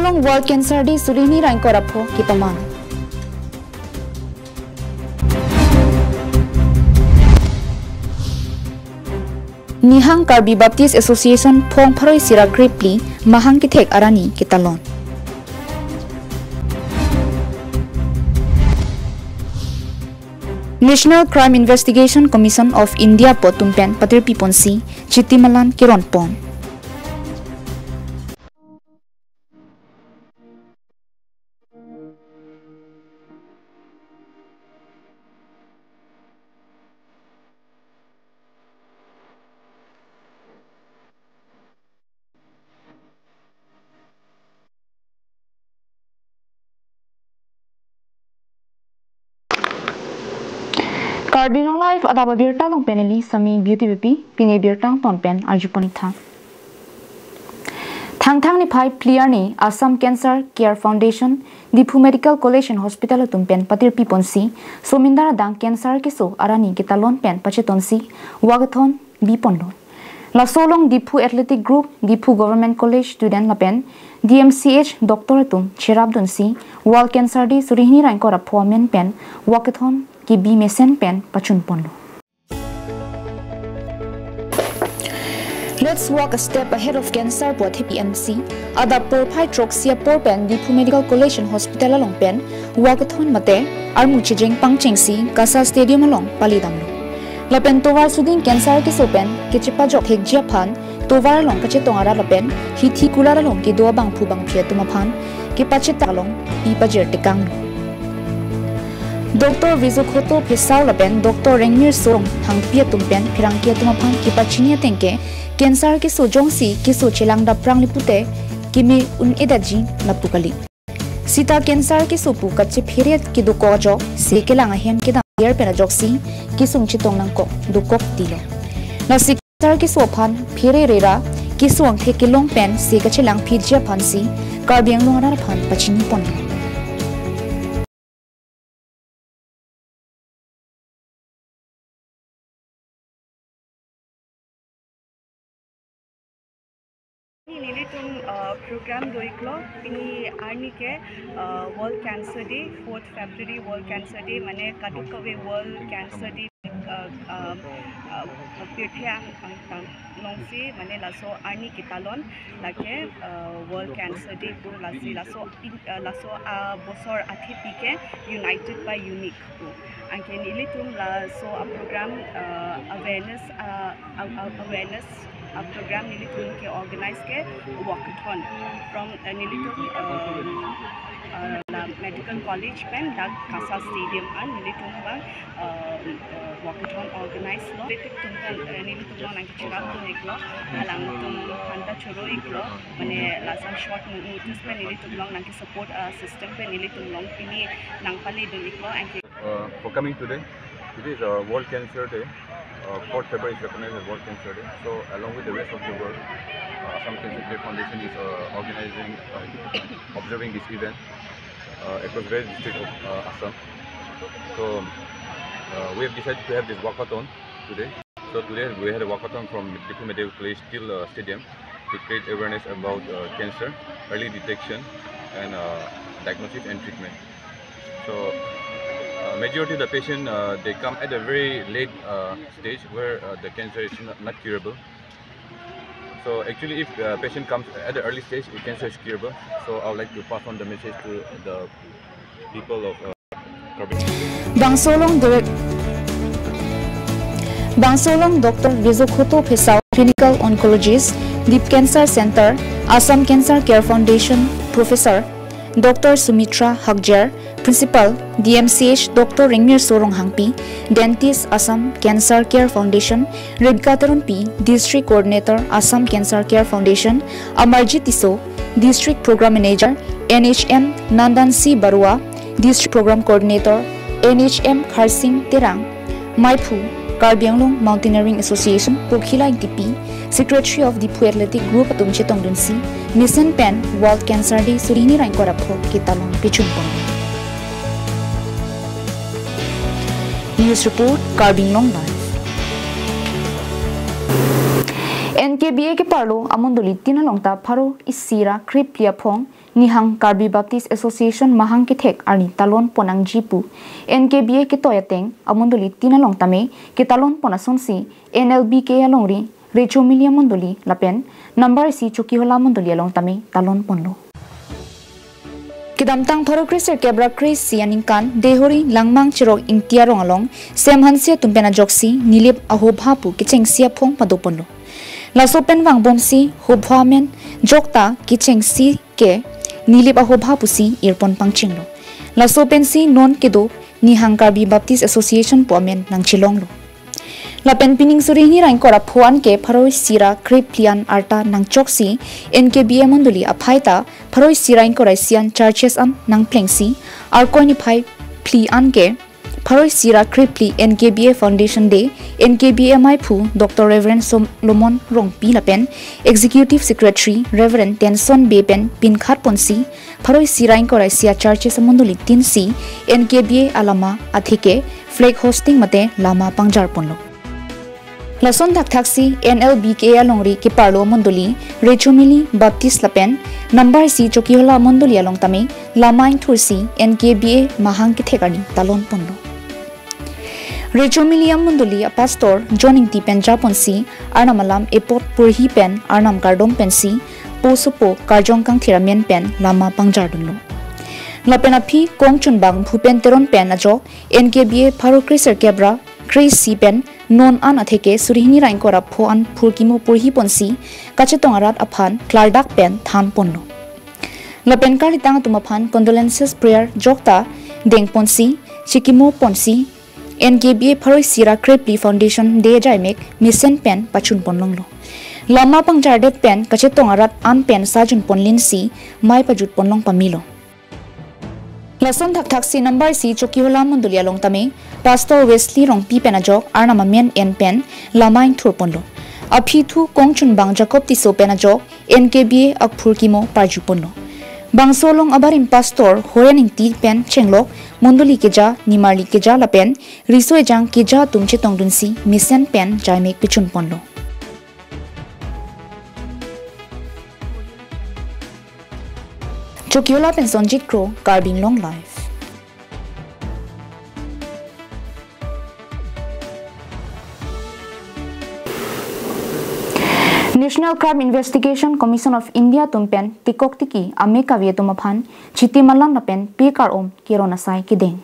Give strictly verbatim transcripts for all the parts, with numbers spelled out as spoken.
Along World Cancer Day suri hini ra ingkoi ra pho ketalon. Nihang Karbi Baptist Association phong pharo isi ra krepli mahang kethek arni ketalon. National Crime Investigation Commission of India pu atum pen patirpi ponsi chiti malan keron pon. Karbi Anglong Live adap abirta along pen neli Sami Beauty Beypi, pini birta angton pen arju pon ik tha. Thangthang niphai phli arni Assam Cancer Care Foundation, Diphu Medical College and Hospital atum pen patirpi ponsi, somindar adang cancer keso arni ketalon pen pachetonsi, walkathon bi ponlo. Laso along Diphu Athletic Group, Diphu Government College student lapen D M C H doctor atum cherap dunsi, World Cancer Day suri hini ra ingkoi ra pho amen pen walkathon kebi mesen pen pachun ponlo. Let's walk a step ahead of cancer pu athepi ansi, adap porphai throksi apor pen Diphu Medical College and Hospital along pen walkathon mate armu chejeng pangchengsi KASA Stadium along pali damlo. Lapen tovar suding cancer keso pen kechepajok thekji aphan, tovar along kachetong arat lapen hithi kulat along kedo abangphu bangphi atum aphan kepachethak along pi pajir tekanglo. Doctor Vezokhoto Phesao lapen Doctor Rengmir Sorong Hangpi atum pen pherangke atum aphan kepachini ateng ke cancer keso jongsi keso chelang daprang le pute keme un-edetji lapu kali. Sita cancer keso pu kachephere kedokok ajoksi kelang ahem kedam der pen ajoksi kesung chetong nangkok dokok tilo. Lasi cancer keso aphan pherere ra keso angthek kelong pensi kachelang phitji aphansi Karbi Anglong arat aphan pachini pon. Nelitum, uh, program do iklo, pini arni ke, uh, World Cancer Day, fourth February World Cancer Day, mane kadokave World Cancer Day, uh, um, uh, pirthe ang, ang, ang, longsi, mane laso arni ketalon, lake, uh, World Cancer Day pu lasi laso in, uh, laso, uh, bosor athepi ke United by Unique pu. Anke nelitum laso a program, uh, awareness, uh, a, a, awareness a program nelitum ke organize ke walkathon from, uh, nelitum, um, uh, la medical college pen dak KASA Stadium an nelitum bang, uh, uh, walkathon organize lo. Nelitum kan, uh, nelitum lo nang cherap dun iklo, alangtum aphan ta choro iklo, mane lason short notice pen nelitum lo nang ke support, uh, system pen nelitum lo pini nang pali dun iklo, anke Uh, for coming today, today is a World Cancer Day. Uh, fourth February is recognized as World Cancer Day. So, along with the rest of the world, uh, Assam Cancer Care Foundation is, uh, organizing, uh, observing this event, uh, across various districts of, uh, Assam. So, uh, we have decided to have this walkathon today. So today we had a walkathon from Diphu Medical College till, uh, stadium to create awareness about, uh, cancer, early detection, and, uh, diagnosis and treatment. So, uh, majority of the patient, uh, they come at a very late, uh, stage where, uh, the cancer is not, not curable. So actually, if, uh, patient comes at the early stage, the cancer is curable. So I would like to pass on the message to the people of, uh, Karbi. Bangso along direct, bangso along Doctor Vezokhoto Phesao, Clinical Oncologist, Deep Cancer Center, Assam Cancer Care Foundation, Professor Doctor Sumitra Hakjer, Principal, D M C H, Doctor Rengmir Sorong Hangpi, Dentist, Assam Cancer Care Foundation, Rebecca Teronpi, District Coordinator, Assam Cancer Care Foundation, Amarjit Tisso, District Program Manager, N H M, Nandan C Barua, District Program Coordinator, N H M, Kharsing Terang, Maiphu, Karbi Anglong Mountaineering Association, Pokhila Ingtipi, Secretary of Diphu Athletic Group atum chetongdunsi, mesen pen World Cancer Day suri hini ra ingkoi ra pho ketalon pechun pon. News report, Karbi Anglong Live. N K B A keparlo amondoli tin along ta pharo isi ra krepli aphong Nihang Karbi Baptist Association mahang kethek arni talon pon nangji pu N K B A ketoi ateng amondoli tin along tame ketalon pon asonsi N L B K alongri Rechomili amondoli lapen number isi Chokihola amondoli along tame talon ponlo. Kedamtang pharo kre sirkep ra kre isi aningkan Dehori Langmang Cherok Ingti arong along Sem Hanse atum pen ajoksi Nilip ahobha pu kechengsi aphong pado ponlo. Laso pen vangbomsi hobha amen jokta kechengsi ke Nilip ahobha pusi irpon pangchenglo. Laso pensi non kedo Nihang Karbi Baptist Association pu amen nangchelonglo. Lapen pining suri hini ra ingkoi ra pho an ke pharo isi ra krephli an arta nangchoksi N K B A mondoli aphai ta pharo isi ra ingkoi ra isi an churches an nangplengsi Arkoi niphai phli an ke pharo isi ra krephli N K B A Foundation Day, N K B A maiphu Doctor Reverend Solomon Rongpi lapen Executive Secretary Reverend Tenson Bey pen pinkhat ponsi pharo isi ra ingkoi ra isi a churches amondoli tin si N K B A alama atheke flag hosting mate lama pangjar ponlo. Lason thakthaksi N L B K alongri keparlo amondoli Rechomili Baptist lapen number isi Chokihola amondoli along tame lama ingthursi N K B A mahang kethek arni talon ponlo. Rechomili amondoli apastor John Ingti pen japonsi Arnam alam epot porhi pen Arnam kardom pensi po sopo karjong kangthir amen pen lama pangjardunlo. Lapen aphi kongchunbang Bhupen Teron pen ajok N K B A pharo kre sirkep ra kre isi pen non an atheke suri hini ra ingkoi ra pho an phurkimo porhi ponsi kachetong arat aphan klardak pen than ponlo. Lapen karlitang atum aphan condolences prayer jokta deng ponsi chekimo ponsi N K B A pharo isi ra krephli Foundation Day ajaimek mesen pen pachun ponlonglo. Lama pangjardet pen kachetong arat an pen sajun ponlinsi mei pajut ponlong pamelo. Lason thakthaksi number isi Chokihola amondoli along tame Pastor Wesley Rongpi pen ajok Arnam amen en pen lama ingthur ponlo. Aphi thu kongchunbang Jacob Tisso pen ajok N K B A aphurkimo parju ponlo. Bangso along abarim Pastor Horen Ingti pen chenglok mondoli keja, nimarli keja lapen riso ejang keja atum chetongdunsi mesen pen jaimek pechun ponlo. Chokihola pen Sonjit Kro, Karbi Anglong Live. National Crime Investigation Commission of India atum pen tikok tiki ame kave atum aphan chiti malan lapen pe kar-om keron asai kedeng.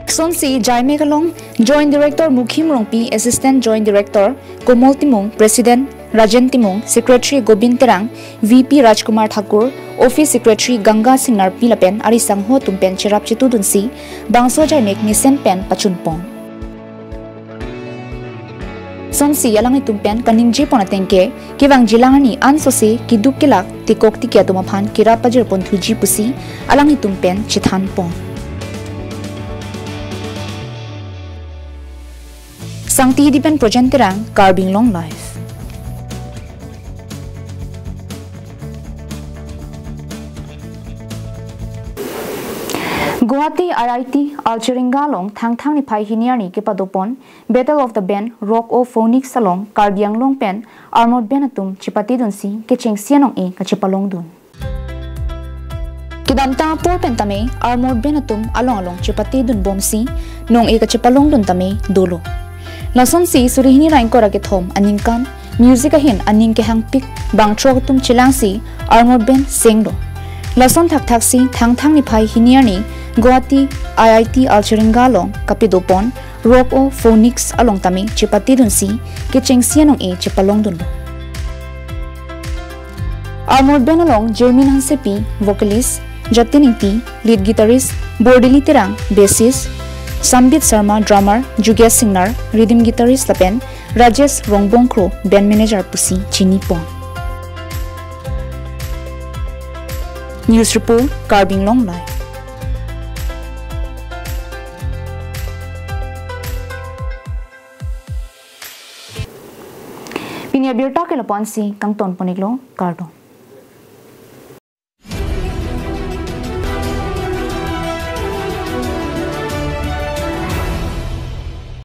Sonsi jaimek along Joint Director Mukhim Rongpi, Assistant Joint Director Komol Timung, President Rajen Timung, Secretary Gobind Terang, V P Rajkumar Thakur, Office Secretary Ganga Singh Narpi lapen ari sangho atum pen cherap chetudunsi bangso jaimek mesen pen pachun pon. Sonsi alanglitum pen kaningje pon ateng ke, kevangjilang arni ansose keduk kelak tikok tiki atum aphan kerap pajir ponthuji pusi alanglitum pen chethan pon. Sangti Hidi pen Projen Terang, Karbi Anglong Live. Guwahati I I T Alcheringa along Thangthang niphai hini arni kepado pon Battle of the Band Rock O Phoenix along Karbi Anglong pen armored band atum chepatedunsi kechengsi anong-e kachepalongdun. Kedamtang apor pen tame armored band atum along along chepatedun bomsi nong-e kachepalongdun tame dolo. Lasonsi suri hini ra ingkoi ra kethom aningkan music ahin aning kehangpik bangthrok atum chelangsi armored band senglo. Lason thakthaksi Thangthang niphai hini arni Guwahati I I T Alcheringa along kapado pon Rock O Phoenix along tame chepatedunsi kechengsi anong-e chepalongdunlo. Armored band along Jermin Hansepi, vocalist, Jatin Ingti, lead guitarist, Bordili Terang, bassist, Sambit Sharma, drummer, Jugesh Singnar, rhythm guitarist lapen Rajesh Rongbong Kro, band manager pusi chini pon. News report, Karbi Anglong Live. Pini abirta ke lapu-ansi kangton pon-iklo, kardom.